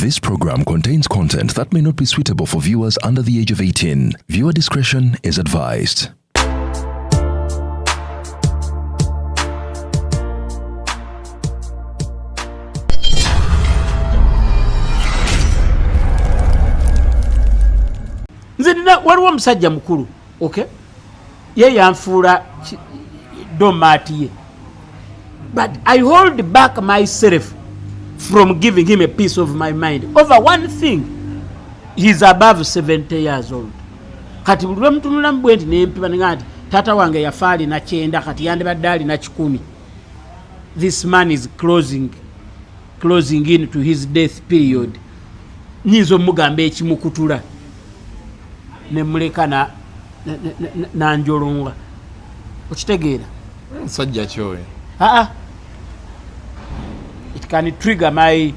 This program contains content that may not be suitable for viewers under the age of 18. Viewer discretion is advised. Nze nina, waliwo omusajja mukulu, okay, ye yanfuula doormat ye, but I hold back myself from giving him a piece of my mind over one thing. He's above 70 years old. Kati buli lwemutunulamu bwe nti nempima nenga nti taata wange yafa alina 90, kati yandibadde alina 100. This man is closing in to his death period. Nyinza omugamba ekimukutula nemuleka nanjolonga, okitegeera? Musajja kyoyo. Aa, it can trigger my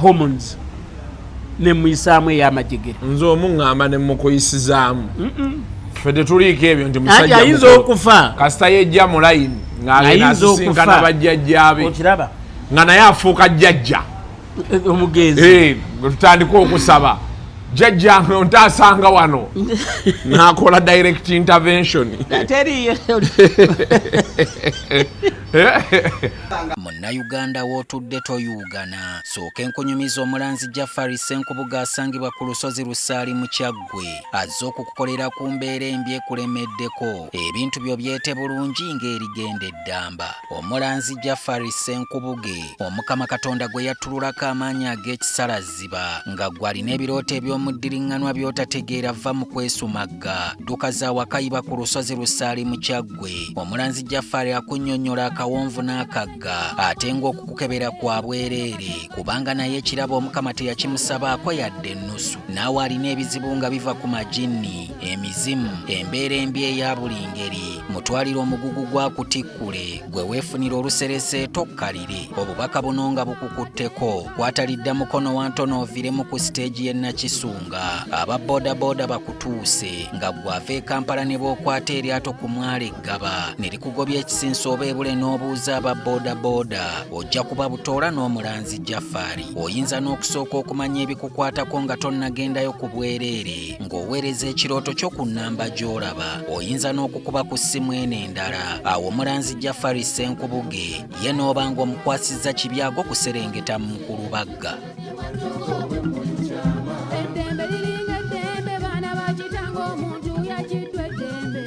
hormones nemuyisaamu ey'amajegere. Nze omuŋŋamba ne mukuyisizaamu, ffe tetuliiko ebyo nti Anti musajja ayinza mukulu. okufa. Kasita yejja mu layini ng'agenda Ayinza asisinkana okufa. bajjajjaabe Okiraba? nga naye afuuka jjajja. Omugenzi. Eh, bwe tutandika okusaba jjajja ntaasanga wano n'akola direct intervention. Teriyo. Munnayuganda w'otudde toyuugana, sooka enkunyumiza omulanzi Jafari Ssenkubuga asangibwa ku lusozi Lusaali mu Kyaggwe, azze okukukolera ku mbeera embi ekulemeddeko, ebintu byo byete bulungi ng'erigenda eddamba. Omulanzi Jafari Ssenkubuge, Omukama Katonda gwe yattululako amaanyi ag'ekisalaziba, nga gwe alina ebirooto eby'omuddiriŋŋanwa by'otategeera, va mu kwesumagga, dduka za wakayiba ku lusozi Lusaali mu Kyaggwe. Omulanzi Jafari akunnyonnyola akawonvu n'akagga, ate ng'okukukebera kwa bwereere, kubanga naye ekirabo Omukama teyakimusabaako yadde ennusu. Naawe alina ebizibu nga biva ku majinni, emizimu, embeera embi eya buli ngeri, mutwalire omugugu gwa kutikkule, gwe weefunira oluserese tokkalire. Obubaka buno nga bukukutteko, kwatalidda mukono wa ntono oviremu ku siteegi y'e Nakisunga. Aba boodabooda bakutuuse, nga gwe ava e Kampala ne bw'okwata eryato ku mwalo eggaba ne likugobya ekisinso oba ebule n'obuuza aba boodabooda, ojja kuba butoola n'omulanzi Jafari. Oyinza n'okusooka okumanya ebikukwatako nga tonnagendayo ku bwereere, ng'oweereza ekirooto kyo ku nnamba gy'olaba. Oyinza n'okukuba ku ssimu eno endala. Awo omulanzi Jafari Ssenkubuge ye n'oba ng'omukwasizza kibyago kuserengeta mu Mukulubagga. Eddembe liringa eddembe, baana bakitanga, omuntu yagiddwa eddembe.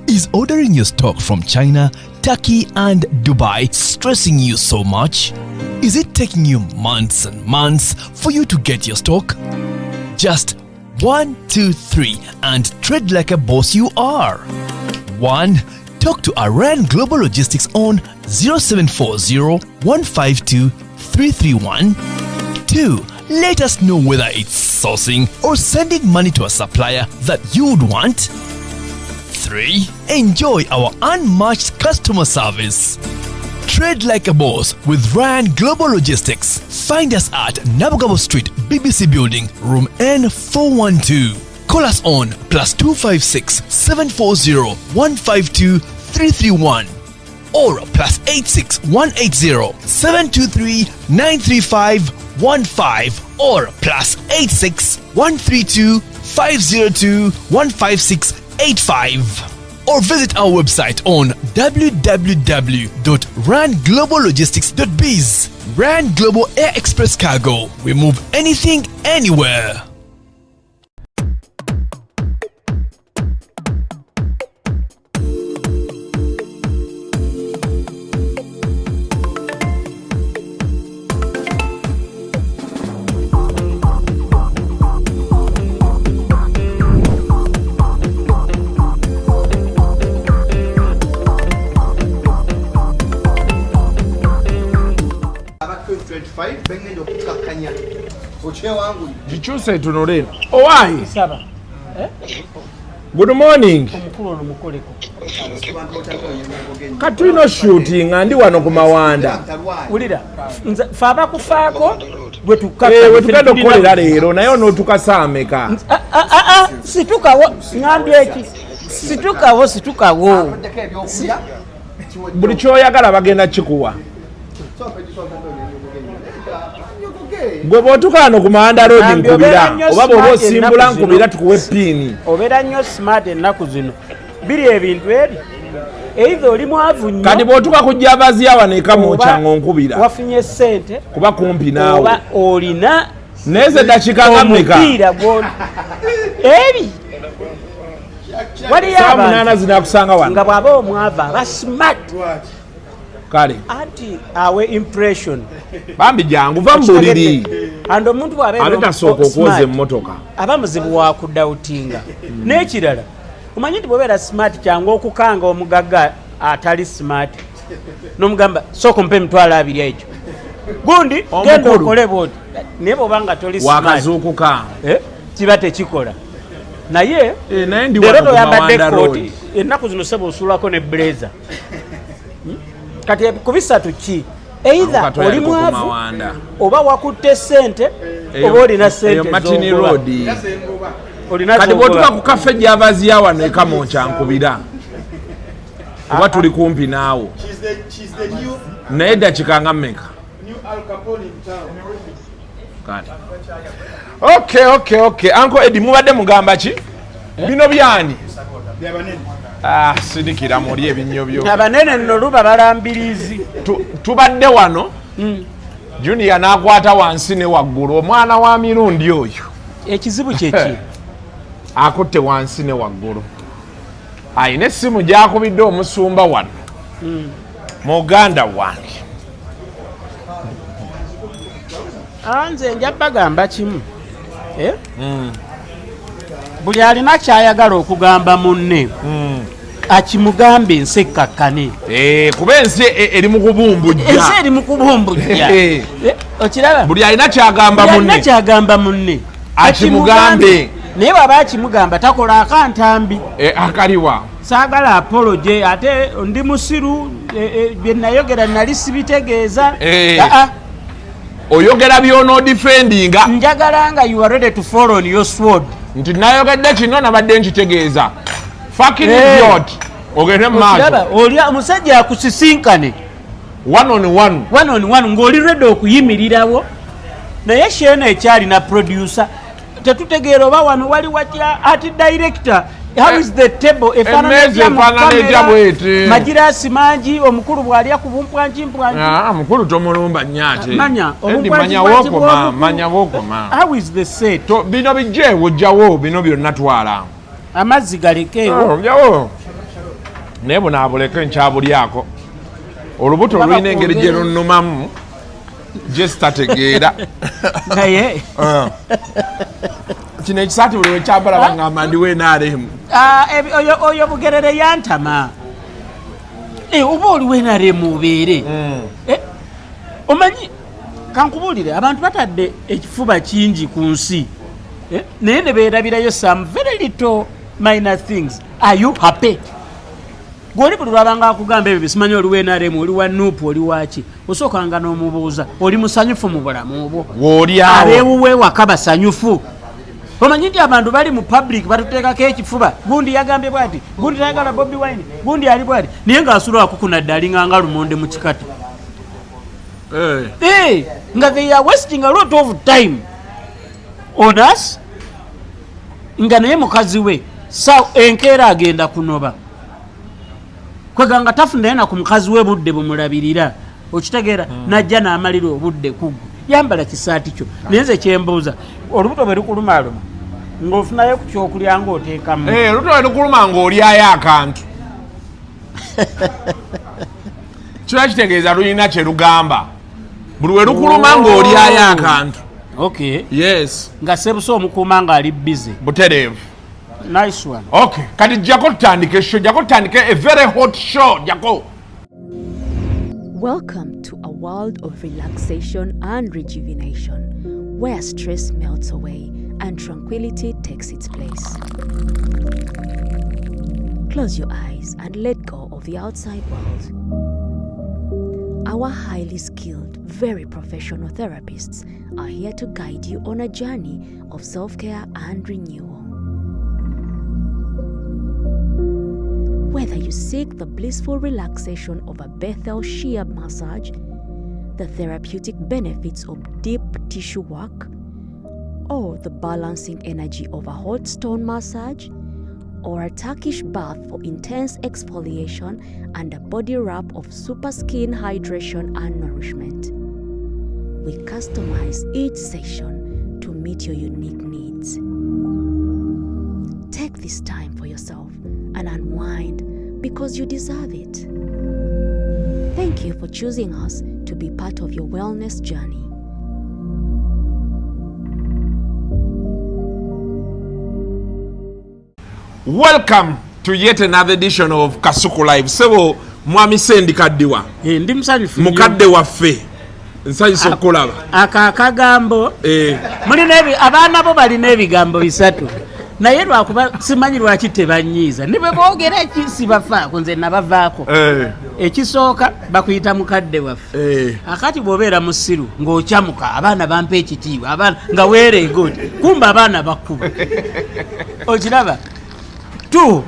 Is ordering your stock from China, Turkey, and Dubai stressing you so much? Is it taking you months and months for you to get your stock? Just 1, 2, 3 and trade like a boss you are. 1. Talk to Aran Global Logistics on 0740 152 331. 2. Let us know whether it's sourcing or sending money to a supplier that you would want. 3. Enjoy our unmatched customer service. Trade like a boss with Ryan Global Logistics. Find us at Nabugabo Street, BBC Building, Room N412. Call us on +256 740 152 331 or +86 180 723 935 15 or +86 132 502 156 85 or visit our website on www.rangloballogistics.biz. Rand Global Air Express Cargo. We move anything, anywhere. Aba 2025 bengenda okukakkanya okyewangulire. Gikyuse etunule eno, owaayi. Saba. Good morning. Omukulu ono mukoleko. Kati tulina shooting nga ndi wano ku Mawanda. Wulira nze, fe abakufaako gwe. Eh, we tugenda okukolera leero, naye onootukasa ameka? Situkawo, ŋambye eki? Situkawo, situkawo. Oddeko ebyokulya. Buli kyoyagala bagenda kikuwa. Gwe bw'otuuka wano ku Mawanda Road Bambi, nkubira obeera nnyo oba bw'oba smart osimbula ennaku nkubira zino. tukuwe piini. Obeera nnyo smart ennaku zino, biri ebintu ebyo eitha oli mwavu nnyo Kati bw'otuuka ku Javaziya wano e Kamwokya oba ng'onkubira wafunye sente kuba kumpi naawe. Oba olina Naye ze ddakiika nga mmeka? Omupiira gw'oli ebi waliyo Saa 8 abantu zinakusanga wano. Nga bw'aba omwavu aba smart. Kale. Anti awe impression. Bambi jangu, va mu buliri. And omuntu bw'abeera Ate tasooka okwoza smart, emmotoka. Aba muzibu wa kudawutinga. N'ekirala omanyi nti bw'obeera smart kyangu okukanga omugagga atali smart n'omugamba sooka ompe 20,000 ekyo gundi genda Omukulu. okole bwoti, naye bw'oba nga toli smart, Wakazuukuka. Kiba tekikola naye. Eh, naye ndi Leero wano ku toyambadde Mawanda kooti Road. ennaku zino sebo osuulako ne blazer. Kati ku bisatu ki either Kato oli yaliko ku mwavu Mawanda. Oba wakutte sente oba olina Eyo sente Martin z'ogoba. Road. Olina Kati z'ogoba. bw'otuuka ku Cafe Javaziya wano e Kamwokya nkubira kuba tuli kumpi naawo. Naye eddakiika nga mmeka? Kale. Okay, Uncle Eddie, mubadde mugamba ki? Bino byani? Ah, sindikira muli ebinnyo byo. Abanene nno luba balambirizi. Tubadde wano Junior n'akwata wansi ne waggulu, omwana wa mirundi oyo. Ekizibu kyeki? Akutte wansi ne waggulu, ayina essimu gyakubidde omusumba wano, muganda wange. Ah, nze nja bagamba kimu. Eh? Buli alina kyayagala okugamba munne akimugambe, ensi ekkakkane. Eh, kuba ensi eri mu kubumbujja. Ensi eri mu kubumbujja. Eh. Eh, okiraba? Buli alina kyagamba Buli alina munne kyagamba munne akimugambe. Naye bw'aba akimugamba takola akantambi. Eh, akaliwa? Saagala apology ate ndi musiru, bye nayogera nali sibitegeeza. Eh. Ah, ah. Oyogera by'onoodifendinga. Njagala nga you are ready to fall on your sword. Nti nayogedde kino nabadde nkitegeeza, fucking Eh. idiot, ogende mu Okiraba, maaso. oli omusajja akusisinkane One on one. One on one ng'oli ready okuyimirirawo, naye sheena ekyalina producer tetutegeera oba wano wali watya art director. How is the table? Efaanana Emmeeza etya mu efaanana etya kamera? bw'eti? Magiraasi mangi, omukulu bw'alya ku bumpwanki mpwanki. Ah, mukulu tomulumba nnyo ate. Manya, Eddie, obumpwanki manya bwanki wookoma, bw'omukulu. manya wookoma. How is the set? Bino bijje, ojjawo bino byonna, twala. Amazzi galekeewo. Oh, ojjawo, naye buno abuleke, nkyabulyako olubuto Oba lulina engeri gye bakwongere. lunnumamu gye sitategeera. Naye Ah. Kino ekisaati buli wekyambala baŋŋamba ndi WNRM. Ah, oyo Bugerere yantama. Eh, oba oli WNRM obeere. Eh, omanyi kankubuulire, abantu batadde ekifuba kingi ku nsi. Eh, naye ne beerabirayo some very little minor things. Are you happy? Gwoli buli lwabanga akugamba ebyo bisimanyi oli WNRM, oli wa NUP, oli waki, osookanga n'omubuuza oli musanyufu mu bulamu bwo? Wooli awo. Abeewuwe waka basanyufu? Omanyi nti abantu bali mu public batuteekako ekifuba, gundi yagambye bwati, gundi tayagala Bobi Wine, gundi ali bwati, naye ng'asula akukunadde alinganga lumonde mu kikata. Eh. Eh, nga they are wasting a lot of time on us, nga naye mukazi we sa enkeera agenda kunoba kweganga tafunaye na ku mukazi we budde bumulabirira, okitegeera? Najja n'amalira obudde kuggwe yambala kisaati kyo. Naye nze kyembuuza, olubuto bwe lukulumaluma ng'ofunayo ku kyokulya ng'oteekamu? Eh, olubuto bwe lukuluma ng'olyayo akantu kiba kitegeeza lulina kye lugamba. Buli we lukuluma ng'olyayo akantu. Okay. Yes. Nga sebusa omukuuma ng'ali busy. Butereevu. Nice one. Okay, kati jjako tutandike show, jjako tutandike a very hot show, jjako. Welcome to a world of relaxation and rejuvenation, where stress melts away and tranquility takes its place. Close your eyes and let go of the outside world. Our highly skilled, very professional therapists are here to guide you on a journey of self care and renewal. Whether you seek the blissful relaxation of a Bethel Shia massage, the therapeutic benefits of deep tissue work, or the balancing energy of a hot stone massage, or a Turkish bath for intense exfoliation and a body wrap of super skin hydration and nourishment. We customize each session to meet your unique needs. Take this time for yourself and unwind because you deserve it. Thank you for choosing us to be part of your wellness journey. Welcome to yet another edition of Kasuku Live. Sebo mwami Sendi Kaddiwa. Eh, ndi musanyufu nnyo. Mukadde waffe. Nsanyusa okukulaba. Ako akagambo Eh, mulina abaana bo balina ebigambo bisatu naye lwakuba simanyi lwaki tebanyiiza ne bwe boogera ki sibafaako nze nabavaako. Ekisooka bakuyita mukadde waffe. Akati bw'obeera musiru ng'okyamuka abaana bampa ekitiibwa abaana nga weereega oti kumba abaana bakkuba okiraba tu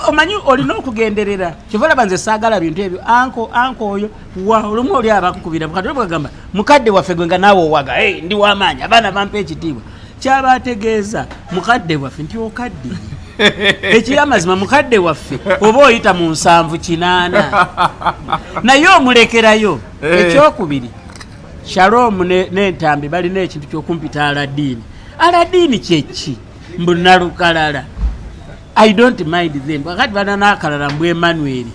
omanyi olina okugenderera kyova olaba nze saagala bintu ebyo anko anko oyo wa olumu oli abakukubira kati bwagamba mukadde waffe gwe nga naawe owaga hey, ndi wamaanyi abaana bampa ekitiibwa kyabategeeza mukadde waffe nti okadde ekiyamazima mukadde waffe oba oyita mu 78 naye omulekerayo. Ekyokubiri Shalom n'Entambi balina ekintu kyokumpita Aladiini. Aladiini kyeki? Mbu nalukalala. I don't mind them. Wakati bana n'akalala mbu Emmanuel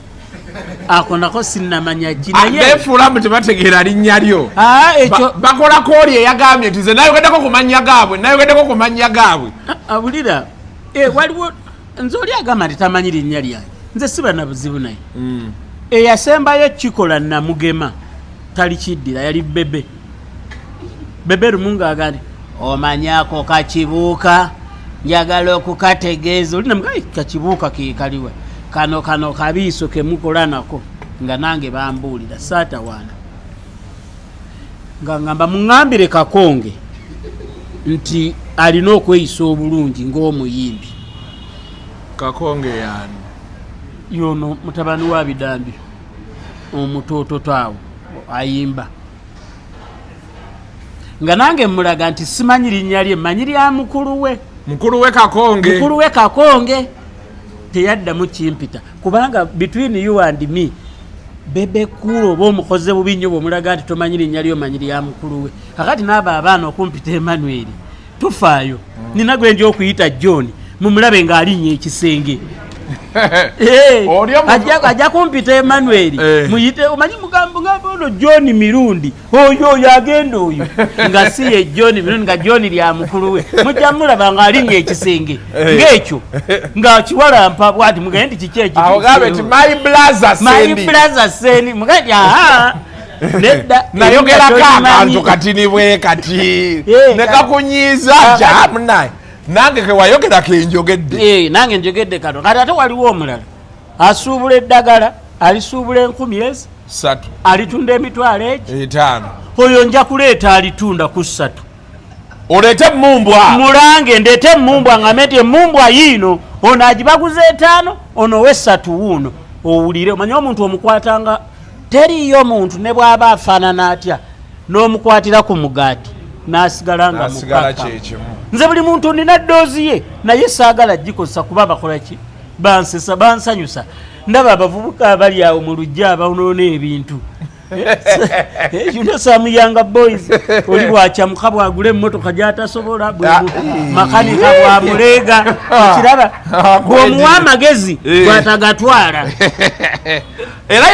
ako nako sinnamanya ki. Ah, naye beefuula mbu tebategeera linnya lyo. Ah, ekyo Bakolako oli eyagambye nti nze nayogeddeko ku mannya gaabwe, nayogeddeko ku mannya gaabwe. Ah, awulira. Eh, waliwo nze oli agamba nti tamanyi linnya lyange nze siba na buzibu naye eyasembayo kikola namugema talikiddira yali Bebe. Bebe lumu ngaaga nti omanyako kakibuuka njagala okukategeeza oli namuga kakibuuka kekaliwa kano kano kabiiso kemukola nako nga nange bambuulira saatawaana nga ngamba muŋŋambire Kakonge nti alina okweyisa obulungi ng'omuyimbi. Kakonge yaani? Yono mutabani wa Bidambi omutoototo awo ayimba nga nange mulaga nti simanyi linnya lye manyi lya mukulu we. Mukulu we Kakonge. Mukulu we Kakonge teyaddamu kimpita kubanga between you and me Bebe Cool oba omukoze bubi nnyo bwomulaga nti tomanyi linnya lyo manyi lya mukulu we. Kakati naabo abaana okumpita Emmanuel tufaayo nina gwe nja okuyita John mumulabe ng'alinnya ekisenge. Eh, Oli ajja kumpita Emmanuel. Muyite omanyi mugambo ngamba ono John Mirundi oyo oyo agenda oyo nga si ye John Mirundi nga John lya mukulu we mujja mulaba ng'alinnya ekisenge ng'ekyo nga kiwalampa bwati mugende nti kiki ekyo. Awo gambe nti my brother my Sendi. Brother Sendi mugende nti aha nedda. Nayogerako erinnya akantu tokimanyi. katini bwe kati ne kakunyiiza kyamunaye nange kewayogera kenjogedde. Eh, nange njogedde kano kati ate waliwo omulala asuubula eddagala alisuubula 1000 ezi 3 alitunda emitwalo egi 5. Oyo nja kuleeta alitunda ku 3. Oleete emumbwa. Mulange ndeete emumbwa ngambe nti emumbwa yiino ono agibaguza 5 ono ow'essatu wuuno owulire omanye omuntu omukwatanga teriiyo muntu ne bw'aba afaanana atya n'omukwatira ku mugaati n'asigala nga Nasigala mukaka. kyekimu. Nze buli muntu nina ddoozi ye naye saagala gikozesa kuba bakola ki bansesa bansanyusa ndaba abavubuka abali awo mu lujja abanoona ebintu. You know some younger boys oli bwakyamuka bwagula emmotoka gyatasobola makanika bwamuleega okiraba bw'omuwa amagezi bwatagatwala. Era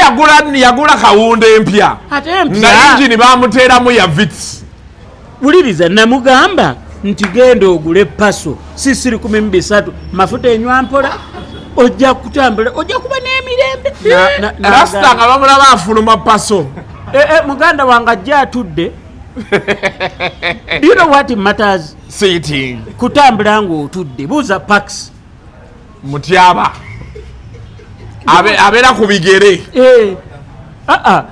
yagula kawunda empya ate nga empya ingini bamuteeramu ya Vits. Wuliriza namugamba nti genda ogule paso sisiri 13 mafuta enywa mpola ojja kutambula ojja kuba n'emirembe Rasita nga bamulaba afuluma paso. Eh, eh, muganda wange ajja atudde. Do you know what matters? Sitting. Kutambula ng'otudde buuza pax. Mutyaba abeera ku bigere. Eh, aa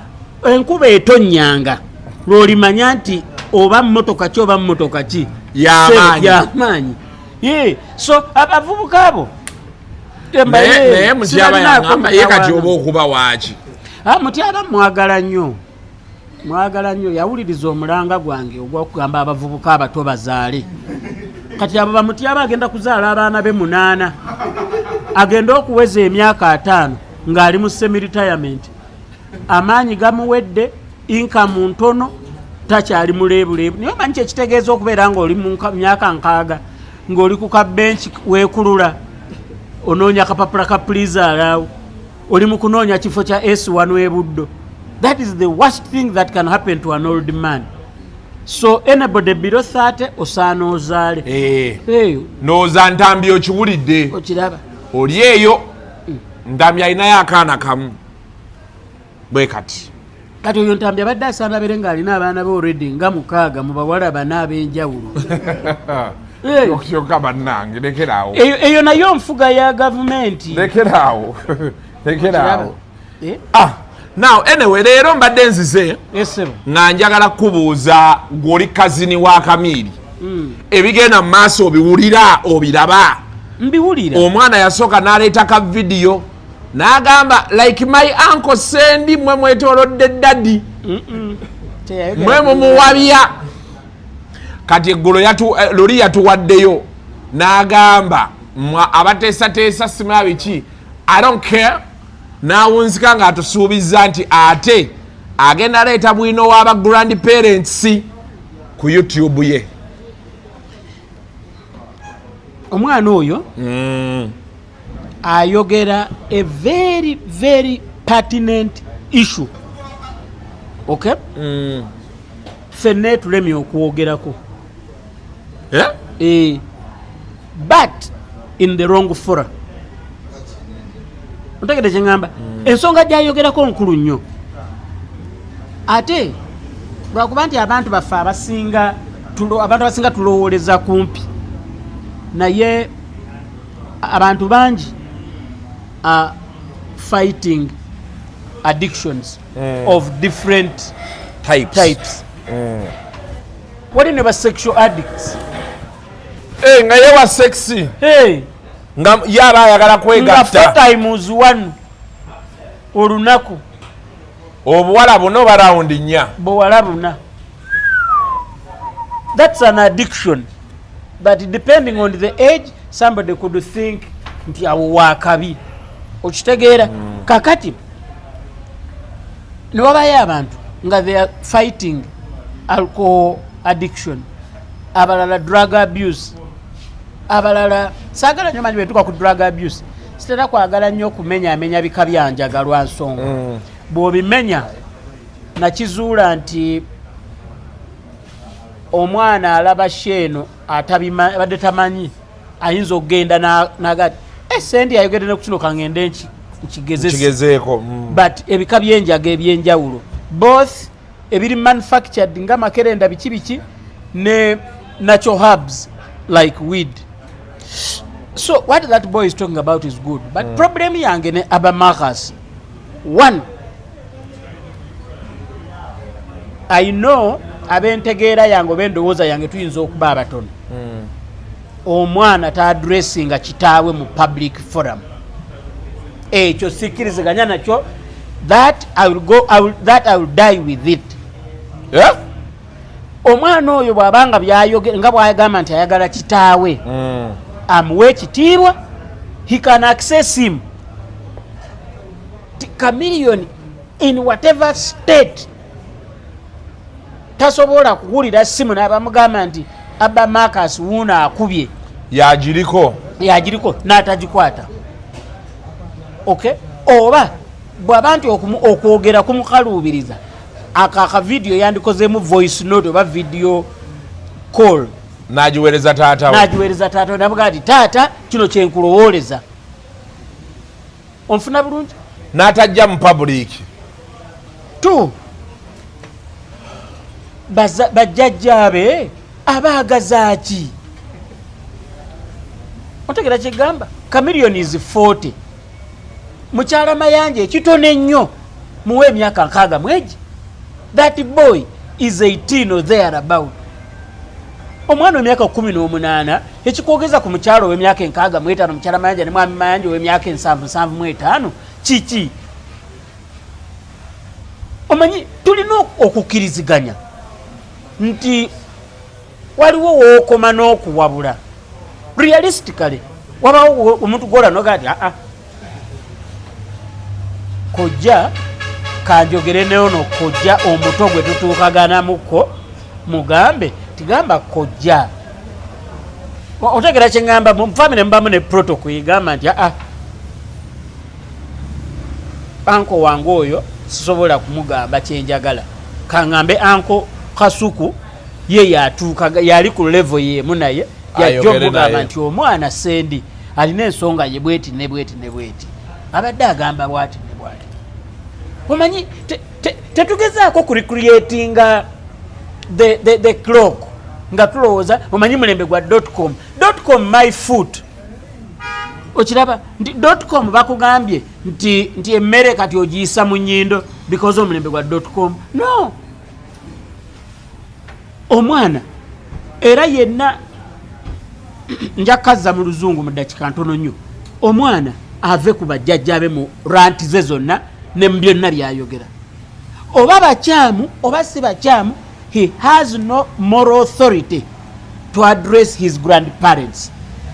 enkuba etonnyanga lw'olimanya nti oba mmotoka ki oba mmotoka ki. Y'amaanyi. Yamaanyi. So abavubuka abo Naye Mutyaba yagamba ye kati oba okuba waaki. Ah, Mutyaba mwagala nnyo. Mwagala nnyo. Yawuliriza omulanga gwange ogwokugamba abavubuka abato bazaale. Kati abo bamutyaba agenda kuzaala abaana be munaana, agende okuweza emyaka 50 ng'ali mu semi retirement, amaanyi gamuwedde, income ntono, takyali muleebuleebu. Naye omanyi kyekitegeeza okubeera ng'oli mu myaka 60 ng'oli ku kabenki weekulula, onoonya kapapula ka pliizalaawo, oli mu kunoonya kifo kya S1 ebuddo? That is the worst thing that can happen to an old man. So anybody below 30 osaana ozaale. Eh. Ndowooza Ntambi okiwulidde. Okiraba. Oli eyo Ntambi alinayo akaana kamu bwe kati. Kati oyo Ntambi abadde asaana abeere ng'alina abaana be already nga mukaaga mu bawala bana ab'enjawulo. Kyokka bannange, lekeraawo. Eyo nayo nfuga ya gavumenti. Lekeraawo, lekeraawo. Eh? Ah, now anyway, leero mbadde nzize Esebo. nga njagala kubuuza, gw'oli cousin wa Kamiiri, ebigenda mu maaso obiwulira, obiraba? Mbiwulira. Omwana yasooka n'aleeta ka vidiyo n'agamba, "Like my uncle Sendi, mwe mwetoolodde daddy, Teyayogera. mwe mumuwabya." Kati eggulo luli yatuwaddeyo n'agamba, "Mwa abateesateesa simala biki, I don't care." N'awunzika ng'atusuubiza nti ate agenda leeta bwino w'aba grandparents ku YouTube ye. Omwana oyo ayogera a very very pertinent issue, okay? Ffenna etulemye okwogerako. Eh? Eh, but in the wrong fora. Otegedde kyeŋŋamba? Ensonga gyayogerako nkulu nnyo, ate lwakuba nti abantu baffe abasinga abantu abasinga tulowooleza kumpi, naye abantu bangi are fighting addictions of different types. Types. Wali ne ba sexual addicts. Eh, nga ye wa sexy. Hey. Nga ye aba ayagala Nga four kwegatta times one olunaku. Obuwala buno oba round nnya. Buwala buna. That's an addiction, but depending on the age, somebody could think nti awo wakabi. Okitegeera? Kakati newabayo abantu nga they are fighting alcohol addiction, abalala drug abuse, abalala saagala nnyo manyi bwetuka ku drug abuse, sitera kwagala nnyo okumenyaamenya bika byanjaga lwa nsonga bw'obimenya nakizuula nti omwana alaba sheeno abadde tamanyi ayinza okugenda naga Sendi ayogedde ne ku kino, kangende nkigezese. Kigezeeko. But ebika byenjaga ebyenjawulo, both ebiri manufactured nga makerenda biki biki ne natural herbs like weed. So what that boy is talking about is good, but problem yange ne Abamakas, one, I know abentegeera yange oba endowooza yange tuyinza okuba abatono, omwana taaddressinga kitaawe mu public forum. Ekyo sikkiriziganya nakyo. That I will go, that I will die with it. Eh? Omwana oyo bw'abanga byayogera nga bw'agamba nti ayagala kitaawe amuwe ekitiibwa, he can access him. Chameleon in whatever state tasobola kuwulira simu n'abamugamba nti Abba Marcus wuuno akubye. Yagiriko. Yagiriko n'atagikwata. Okay, oba bw'aba nti okwogera kumukaluubiriza, ako akavidiyo yandikozeemu voice note oba video call. N'agiweereza taata we. N'agiweereza taata we, nabugaa nti, "Taata, kino kyenkulowooleza." Onfuna bulungi? N'atajja mu public. Two, bajjajjaabe abaagazaaki? Otegera kyegamba? Chameleon is 40, mukyala Mayanja ekitono ennyo muwe emyaka 60 mwegi. That boy is 18 or there about. Omwana w'emyaka 18 ekikwogeza ku mukyalo ow'emyaka 65, mukyala Mayanja ne mwami Mayanja ow'emyaka 70, 75, kiki? Omanyi Tulina okukkiriziganya nti waliwo wookoma n'okuwabula. Realistically, wabawo omuntu gwola nogaa ti aa, kojja, kanjogere neono kojja omuto gwe tutuukaganamuko, mugambe tigamba kojja. Otegera kyeŋŋamba? Mu family mubamu ne protocol egamba nti aa, uncle wange oyo sisobola kumugamba kyenjagala, kaŋŋambe uncle Kasuku, ye yatuuka yali ku level yemu naye yajja Ayogere omugamba naye. nti omwana sendi alina ensonga ye bweti ne bweti ne bweti, abadde agamba bwati ne bwati. Omanyi tetugezaako ku recreatinga the clock nga tulowooza omanyi mulembe gwa .com .com my foot. Okiraba nti .com bakugambye nti emmere kati ogiyisa mu nnyindo because omulembe gwa .com. No, omwana era yenna nja kazza mu luzungu mu ddakika ntono nnyo. Omwana ave ku bajjajjabe mu rant ze zonna ne mu byonna byayogera, oba bakyamu oba si bakyamu, he has no moral authority to address his grandparents.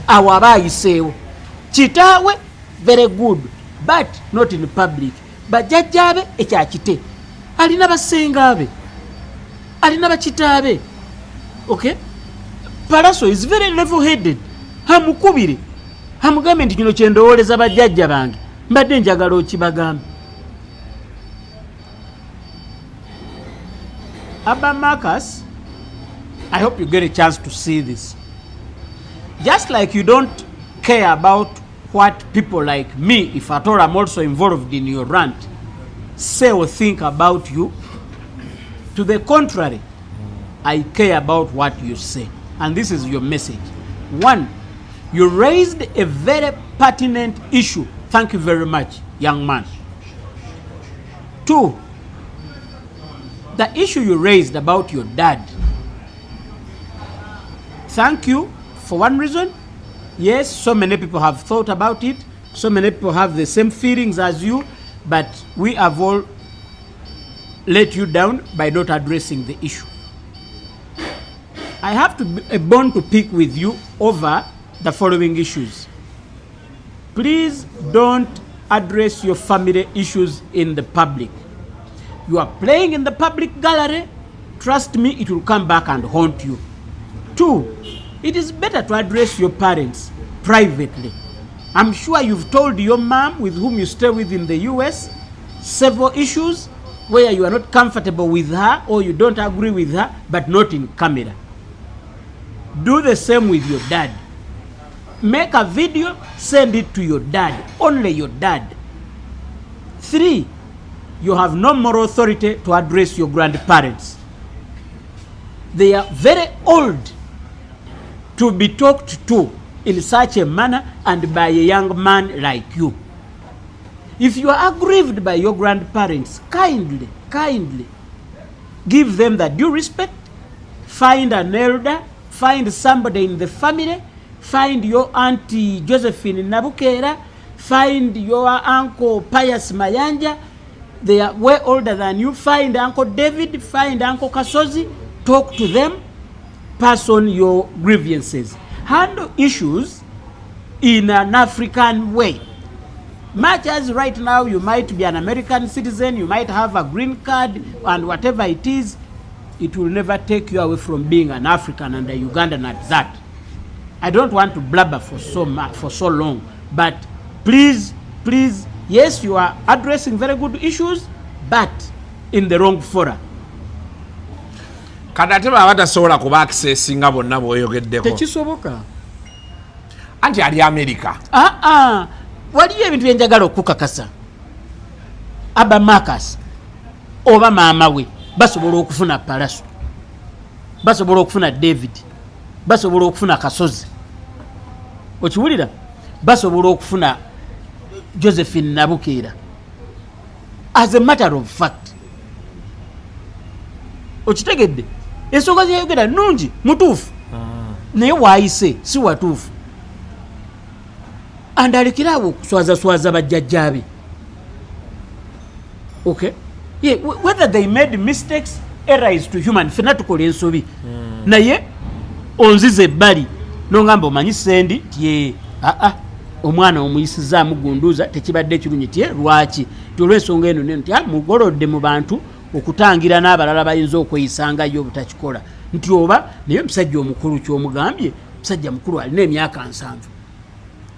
Awo aba ayiseewo. Kitaawe very good, but not in public. Bajjajjaabe ekyakite alina, basenga be alina, bakitaabe. Okay, Palaso is very level headed. Amukubire amugambe nti kino kyendowooleza bajjajja bange, mbadde njagala okibagambe. Abba Marcus, I hope you get a chance to see this. Just like you don't care about what people like me, if at all I'm also involved in your rant, say or think about you, to the contrary, I care about what you say. And this is your message. One, you raised a very pertinent issue. Thank you very much, young man. Two, the issue you raised about your dad. Thank you for one reason. Yes, so many people have thought about it. So many people have the same feelings as you, but we have all let you down by not addressing the issue. I have to be a bone to pick with you over the following issues. Please don't address your family issues in the public. You are playing in the public gallery. Trust me, it will come back and haunt you. Two, it is better to address your parents privately. I'm sure you've told your mom, with whom you stay with in the US, several issues where you are not comfortable with her or you don't agree with her, but not in camera. Do the same with your dad. Make a video, send it to your dad, only your dad. Three, you have no moral authority to address your grandparents. They are very old to be talked to in such a manner and by a young man like you. If you are aggrieved by your grandparents, kindly, kindly give them the due respect. Find an elder, find somebody in the family, find your auntie Josephine Nabukera, find your uncle Pius Mayanja. They are way older than you. Find Uncle David, find Uncle Kasozi, talk to them, pass on your grievances. Handle issues in an African way. Much as right now you might be an American citizen, you might have a green card, and whatever it is, it will never take you away from being an African and a Ugandan at that. I don't want to blabber for so long, but please, please, yes, you are addressing very good issues, but in the wrong fora. Kati ate baba tasobola kuba accessinga bonna bw'oyogeddeko? Tekisoboka. Anti ali Amerika. Aa, waliyo ebintu byenjagala okukakasa. Aba Marcus oba maama we basobola okufuna Palaso, basobola okufuna David, basobola okufuna Kasozi, okiwulira, basobola okufuna Josephine Nabukeera. As a matter of fact, okitegedde, ensonga zeyayogera nungi, mutuufu, naye waayise si watuufu. And alekere awo okuswazaswaza bajjajjaabe. Okay, Yeah, whether they made mistakes, error is to human, fena tukola ensobi. Naye onziza ebbali nongamba, omanyi Sendi, tye aa omwana omuyisizaamu gunduuza, tekibadde kirungi. Tye lwaki? Ti olw'ensonga eno neno. Ti mugolodde mu bantu okutangira n'abalala bayinza okweyisangayo obutakikola. Nti oba naye omusajja omukulu kyomugambye, musajja mukulu alina emyaka 70.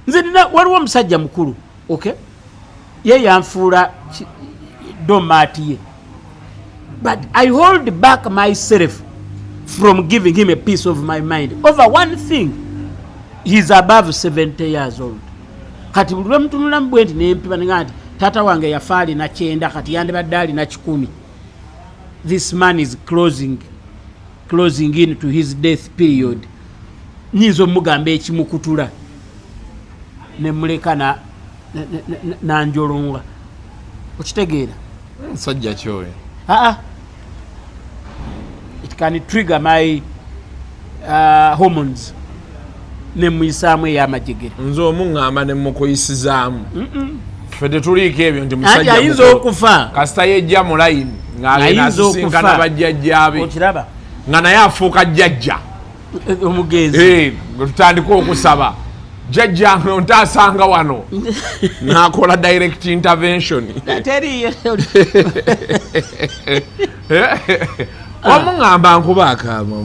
Nze nina, waliwo omusajja mukulu, okay, ye yanfuula doormat ye, but I hold back myself from giving him a piece of my mind over one thing. He's above 70 years old. Kati buli lwemutunulamu bwe nti nempima nenga nti taata wange yafa alina 90, kati yandibadde alina 100. This man is closing in to his death period. Nyinza omugamba ekimukutula nemuleka nanjolonga, okitegeera? Musajja kyoyo. Aa, it can trigger my hormones nemuyisaamu ey'amajegere. Nze omuŋŋamba ne mukuyisizaamu, ffe tetuliiko ebyo nti Anti musajja ayinza mukulu. okufa. Kasita yejja mu layini ng'agenda Ayinza asisinkana okufa. bajjajjaabe Okiraba? nga naye afuuka jjajja. Omugenzi. Eh, nga tutandika okusaba, jjajja ntaasanga wano, n'akola direct intervention. Teriyo. Omuŋŋamba nkuba akaama.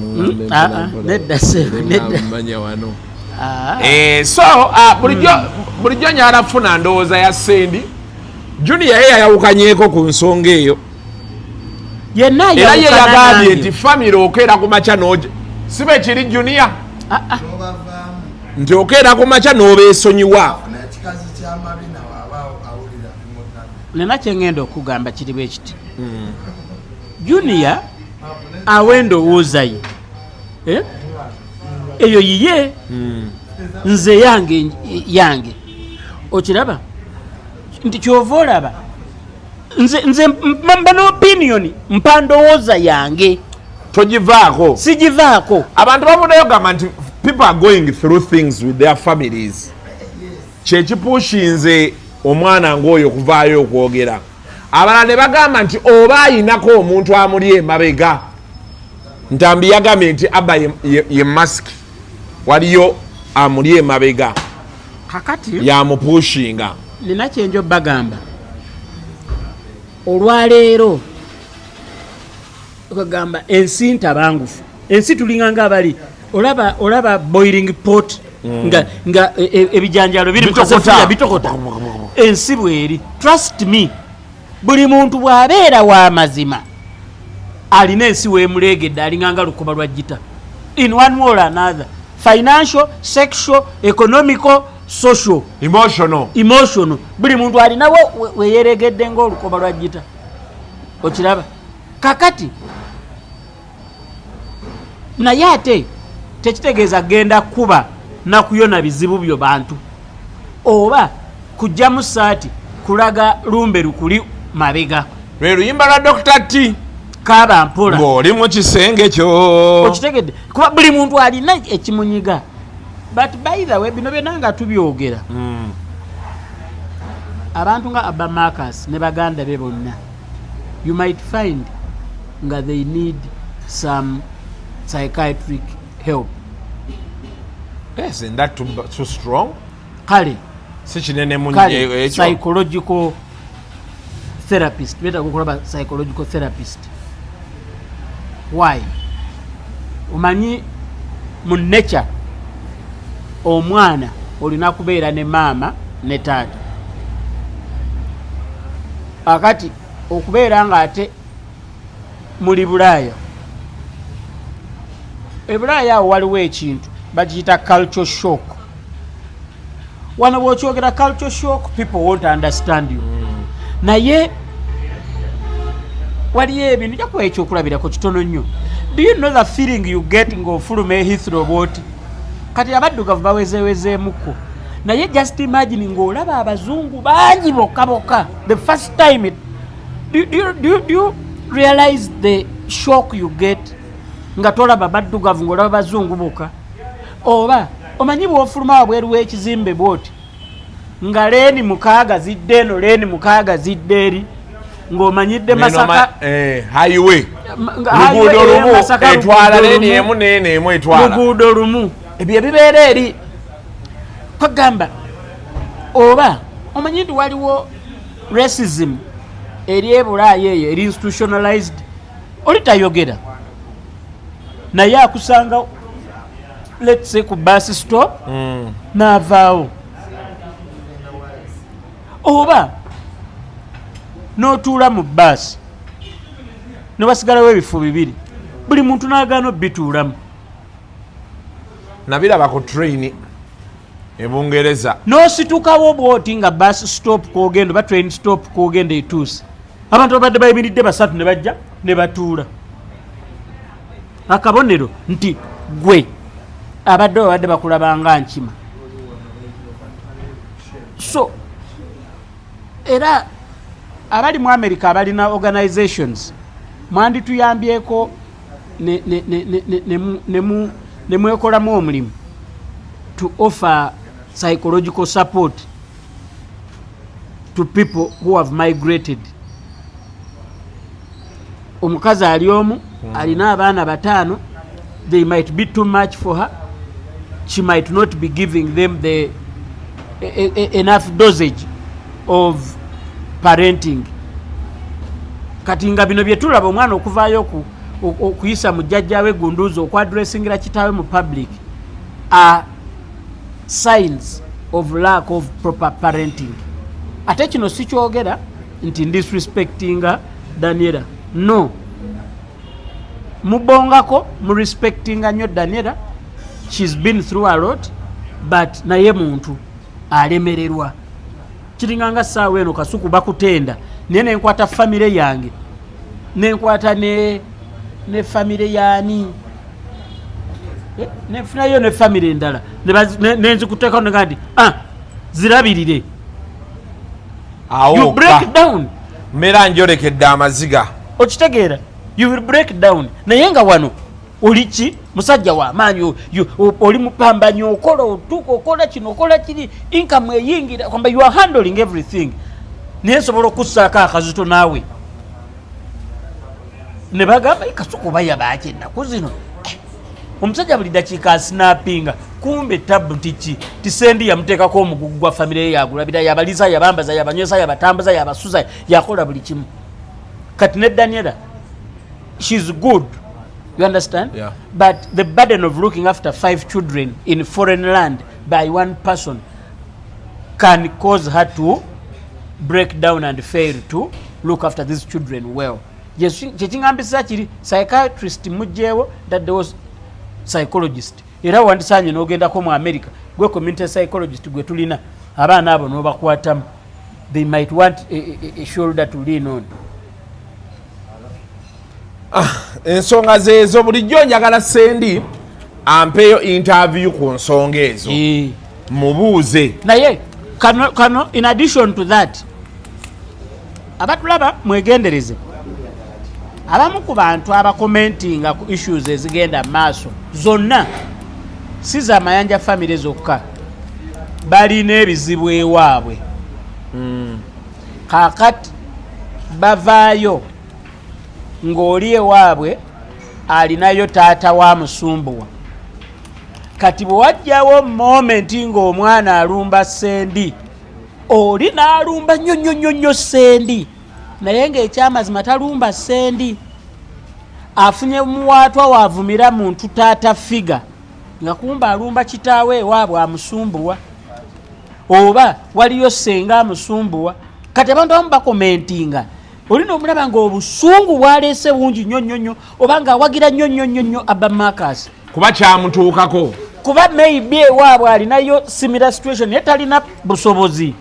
Ah, ah, nedda ssebo, nedda. Manya wano. Ah. Eh, so bulijjo nyala funa ndowooza ya Sendi Junior, ye yayawukanyeeko ku nsonga eyo. Yenna Era ye ayawukana yagambye nange. nti famire okeera ku makya noja sibe kiri Junior N'obavaamu. nti okeera ku makya n'obeesonyiwa. N'ekikazi kyamabina waaba awulira bimutadde. Nina kyengenda okugamba kiri bwe kiti: Junior awa endowooza ye. Eh? Eyo yiye, nze yange. Okiraba nti kyova olaba nze mba n'opinion, mpa ndowooza yange. Togivaako. Sigivaako. Abantu bavuddeyo gamba nti people are going through things with their families, kyekipushinze omwana ng'oyo okuvaayo okwogera. Abalala ne bagamba nti oba ayinako omuntu amuli emabega. Ntambi yagambye nti Abba ye masiki, waliyo amuli emabega. Kakati yamupushinga. Nina kyenjo bagamba olwaleero, okagamba ensi ntabangufu, ensi tulinga nga abali olaba boiling pot nga ebijanjalo biri mu Bitokota. kasefuliya bitokota. Ensi bweri, trust me, buli muntu bw'abeera wa mazima alina ensi weemulegedde, alinga nga lukoba lwa gita in one way or another, financial, sexual, economical, social, emotional. Emotional. Buli muntu alinawo weyeregedde ngaolukoba lwa gita, okiraba? Kakati naye ate tekitegeeza genda kuba nakuyona bizibu byo bantu oba kujjamu saati kulaga lumbe lukuli mabega. Lwe luyimba lwa Dr T. Kaaba mpola. Ng'oli mu kisenge kyo. Okitegedde? Kuba buli muntu alina ekimunyiga. But by the way, bino byonna nga tubyogera, abantu nga Abba Marcus ne baganda be bonna, you might find nga they need some psychiatric help. Yes, and that too strong. Kale. Si kinene mu Kale ekyo. Psychological therapist, beetaaga okulaba psychological therapist. Why? Omanyi mu nature omwana olina kubeera ne maama ne taata. Akati okubeera nga ate muli Bulaaya, ebulaaya awo waliwo ekintu bakiyita culture shock. Wano bwokyogera culture shock, people won't understand you. Naye waliyo ebintu, jakuwa ekyokulabirako kitono nnyo. Do you know the feeling you get ng'ofuluma e Heathrow bwoti? Kati abaddugavu bawezewezeemukko, naye just imagine ng'olaba abazungu bangi bokka bokka the first time. Do you realize the shock you get nga tolaba baddugavu, ng'olaba bazungu bokka? Oba omanyi bw'ofuluma wabweru w'ekizimbe bwoti nga lane 6 zidde eno, lane 6 zidde eri. Ng'omanyidde Neno Masaka. Highway. Nga luguudo highway lumu Masaka, etwala luguudo leni lumu. emu neeno emu etwala. Luguudo lumu. Ebyo ebibeera eri. Kwegamba oba omanyi nti waliwo racism eri ebulaaya eyo eri institutionalized. Oli tayogera, naye akusanga, let's say, ku bus stop, n'avaawo, oba n'otuula mu baasi ne wasigalawo ebifo bibiri, buli muntu n'agaana obituulamu. Nabiraba ku train e Bungereza. N'ositukawo bwoti nga bus stop kwogenda oba train stop kwogenda etuuse, abantu babadde bayimiridde basatu ne bajja ne batuula, akabonero nti gwe abadde babadde bakulabanga nkima. So era abali mu America abalina organizations, mwandituyambyeko ne mwekolamu omulimu to offer psychological support to people who have migrated. Omukazi ali omu, alina abaana bataano, they might be too much for her. She might not be giving them the enough dosage of parenting. Kati nga bino byetulaba, omwana okuvaayo okuyisa mu jjajjawe gunduuzi, okwaddressingira kitaawe mu public, are signs of lack of proper parenting. Ate kino sikyogera nti ndisrespectinga Daniela. No, mubongako, murespectinga nnyo Daniela. She's been through a lot, but naye muntu alemererwa. Kiringanga saawa eno Kasuku bakutenda, naye nenkwata famire yange, nenkwata ne famire yaani, nenfunayo ne famire endala, nenzikuteekao nega nti, "Ah, zirabirire." Awo You break down. Mbeera njolekedde amaziga. Okitegeera? You will break down. Naye nga wano oli ki musajja wamaanyi, oli mupambanyi, okola, otuuka, okola kino, okola kiri, income eyingira, kwamba you are handling everything, naye nsobola okussaako akazito naawe ne bagamba, "Eh, Kasuku bayabaki ennaku zino? Eh, omusajja buli dakiika asinappinga." Kumbe tabu nti ki tisendi yamuteekako omugugu gwa famire ye, yagulabira, yabaliza, yabambaza, yabanywesa, yabatambuza, yabasuza, yakola buli kimu. Kati ne Daniela, she's good, you understand? Yeah. But the burden of looking after five children in foreign land by one person can cause her to break down and fail to look after these children well. Kyekiŋambisa kiri psychiatrist mugjeewo, daddewo psychologist. Era wandisanye n'ogendako mu America, gwe community psychologist gwe tulina, abaana abo n'obakwatamu. They might want a shoulder to lean on. Ensonga zeezo. Bulijjo njagala Sendi ampeeyo interview ku nsonga ezo. Mubuuze. Naye kano, in addition to that, abatulaba mwegendereze, abamu ku bantu abacommentinga ku issues ezigenda mu maaso zonna, si za Mayanja famire zokka, balina ebizibu ewaabwe. Kaakati bavaayo ng'oli ewaabwe alinayo taata wa musumbuwa. Kati bwe wajjawo moment ng'omwana alumba Sendi, oli n'alumba nnyo nnyo nnyo nnyo Sendi, naye ng'ekyamazima talumba Sendi, afunye muwaatwa waavumira muntu taata figure, nga kumba alumba kitaawe ewaabwe amusumbuwa, oba waliyo senga amusumbuwa. Kati abantu abamu bacommentinga, olina omulaba nga obusungu bwaleese bungi nnyo nnyo nnyo, oba ng'awagira nnyo nnyo nnyo nnyo Abba Marcus. Kuba kyamutuukako. Kuba maybe ewaabwe alinayo similar situation, naye talina busobozi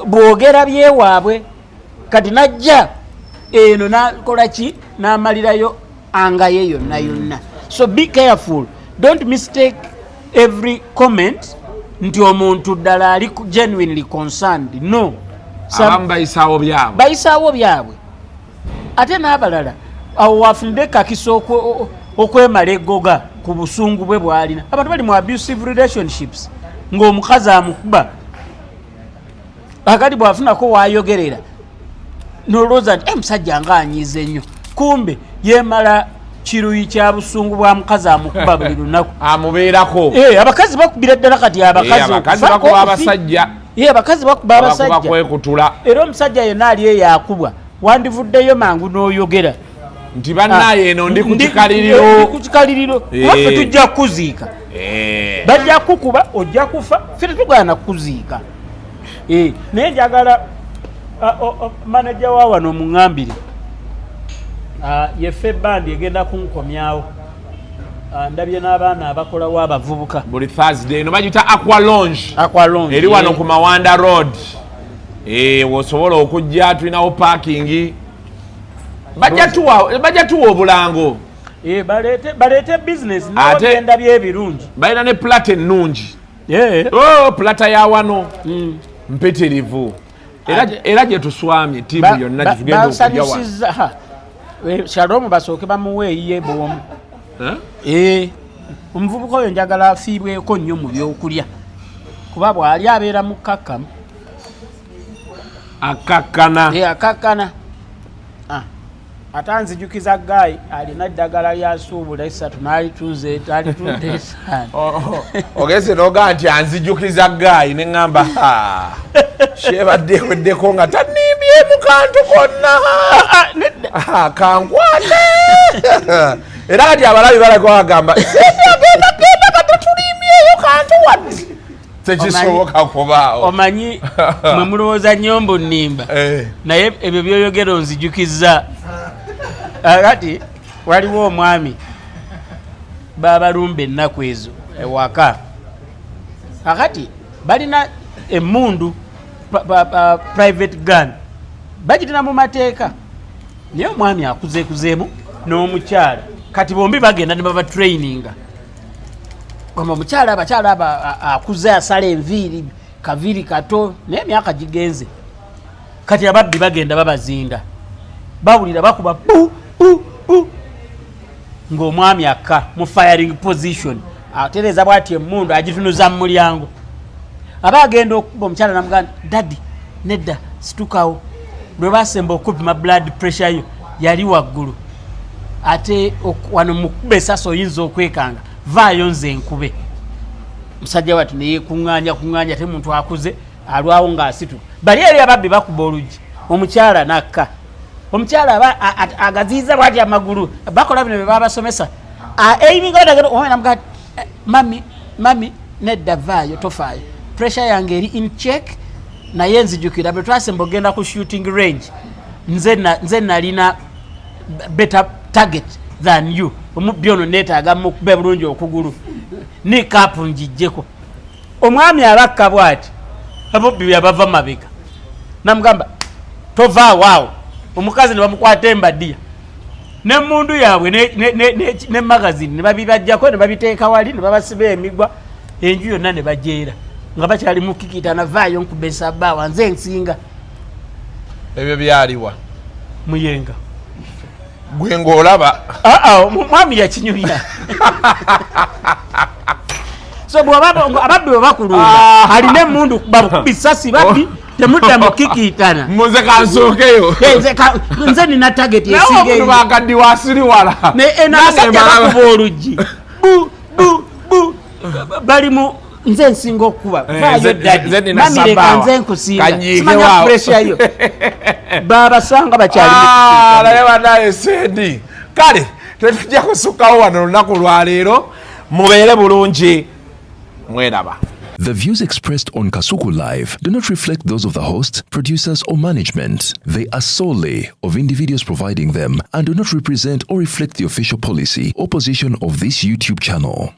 bwogera byewaabwe. Kati najja eno nakola ki, n'amalirayo angaye yonna yonna. So be careful, don't mistake every comment nti omuntu ddala ali genuinely concerned. No. Abamu bayisaawo byabwe. Bayisaawo byabwe. Ate n'abalala awo wafunidde kakisa okwemala eggoga ku busungu bwe bwalina. Abantu bali mu abusive relationships, ng'omukazi amukuba. Akati bw'afunako waayogerera nolowooza nti musajja nga anyiize nnyo, kumbe yemala kiruyi kya busungu bwa mukazi amukuba buli lunaku. Amubeerako. Abakazi bakubira ddala kati. Abakazi bakuba abasajja. Abakazi bakuba abasajja. Kwekutula. Era omusajja yenna ali eyo akubwa, wandivuddeyo mangu n'oyogera nti bannaye eno ndi ku kikaliriro. Ku kikaliriro, kuba ffe tujja kukuziika. Bajja kukuba, ojja kufa, ffe tetugaana kukuziika. Naye njagala manager wa wano muŋŋambire yeffe bandi egenda kunkomyawo. Ndabye n'abaana abakolawo abavubuka. Buli Thursday eno bagita Aqua Lounge. Aqua Lounge. Eri wano ku Mawanda Road. Wosobola okujja, tulinawo parking. Bajja tuwa obulango. Baleete business nagenda byebirungi. Balina ne platter ennungi. Oh, platter ya wano mpitirivu. Era gye tuswamye ttiimu yonna gyetugenda okujja wano. Shalom basooke bamuwe eyiye bwomu. Omuvubuka oyo njagala afiibweko nnyo mu byokulya, kuba bw'ali abeera mukkakkamu. Akakkana. Akakkana. Ate anzijukiza guy alina eddagala lya suubula esatu n'alitunze alitunda etaano. Ogeze nogaa nti anzijukiza guy, neŋŋamba kyebadde eweddeko nga tanimbyemu kantu konna kankwate. Era kati abalabi balako bagamba agenda genda katatulimbyeyo kantu wadde, tekisoboka kubaawo. Omanyi mwe mulowooza nnyo mbu nnimba, naye ebyo byoyogera onzijukiza. Kati waliwo omwami babalumba ennaku ezo ewaka. Akati balina emundu, private gun, bagirina mu mateeka, naye omwami akuzekuzeemu n'omukyala. Kati bombi bagenda ne baba traininga gamba omukyala, abakyala aba akuze asala enviiri, kaviiri kato, naye emyaka gigenze. Kati ababbi bagenda babazinda, bawulira bakuba bu bu bu, ng'omwami akka mu firing position, atereeza bwati emundu agitunuza mu mulyango, aba agenda okuba omukyala namugamba, "Daddy, nedda, situkawo." Lwe basemba okupima blood pressure yo yali waggulu, ate wano mukuba esasi oyinza okwekanga, vaayo nze nkube. Musajja watu neyekuŋŋaanya kuŋŋaanya, ate muntu akuze alwawo ng'asituka. Bali eri ababbi bakuba oluggi, omukyala nakka. Omukyala aba agaziiza bwati amagulu, bakola bino bye babasomesa. Aiming, "Mummy, mummy, nedda, vaayo, tofaayo, pressure yange eri in check." Naye nzijukira bwe twasemba ogenda ku shooting range, nze nalina better target than you. Omubbi ono neetaaga mukube bulungi okugulu, nikapu njijjeko. Omwami abakka bwati, abubbi yabava mabega, namugamba, "Tovaawo awo." Omukazi ne bamukwata embadiya nemundu yaabwe ne magazine ne babibajjako ne babiteeka wali ne babasiba emigwa, enju yonna ne bajeera nga bakyali mukikitana, "Vaayo nkuba esabaawa, nze nsinga." Ebyo byaliwa? Muyenga. Gwe ng'olaba? Mwami yakinyumya. So ababbi bwe bakulumba, alina emundu, bakubi sasi, babbi temudda mukikiitana. Muze kansookeyo. Nze nina target. Naye omuntu bakaddi wasiriwala. Abasajja bakuba oluggi bu bu bu, bali mu nze nsinga okukuba, vaayo daddy, mummy, leka nze nkusinga, simanya pressure yo. Babasanga bakyali. Naye banaye sendi, kale tetujja kusukkawo wano olunaku lwaleero. Mubeere bulungi, mweraba. The views expressed on Kasuku Live do not reflect those of the host, producers, or management. They are solely of individuals providing them and do not represent or reflect the official policy or position of this YouTube channel.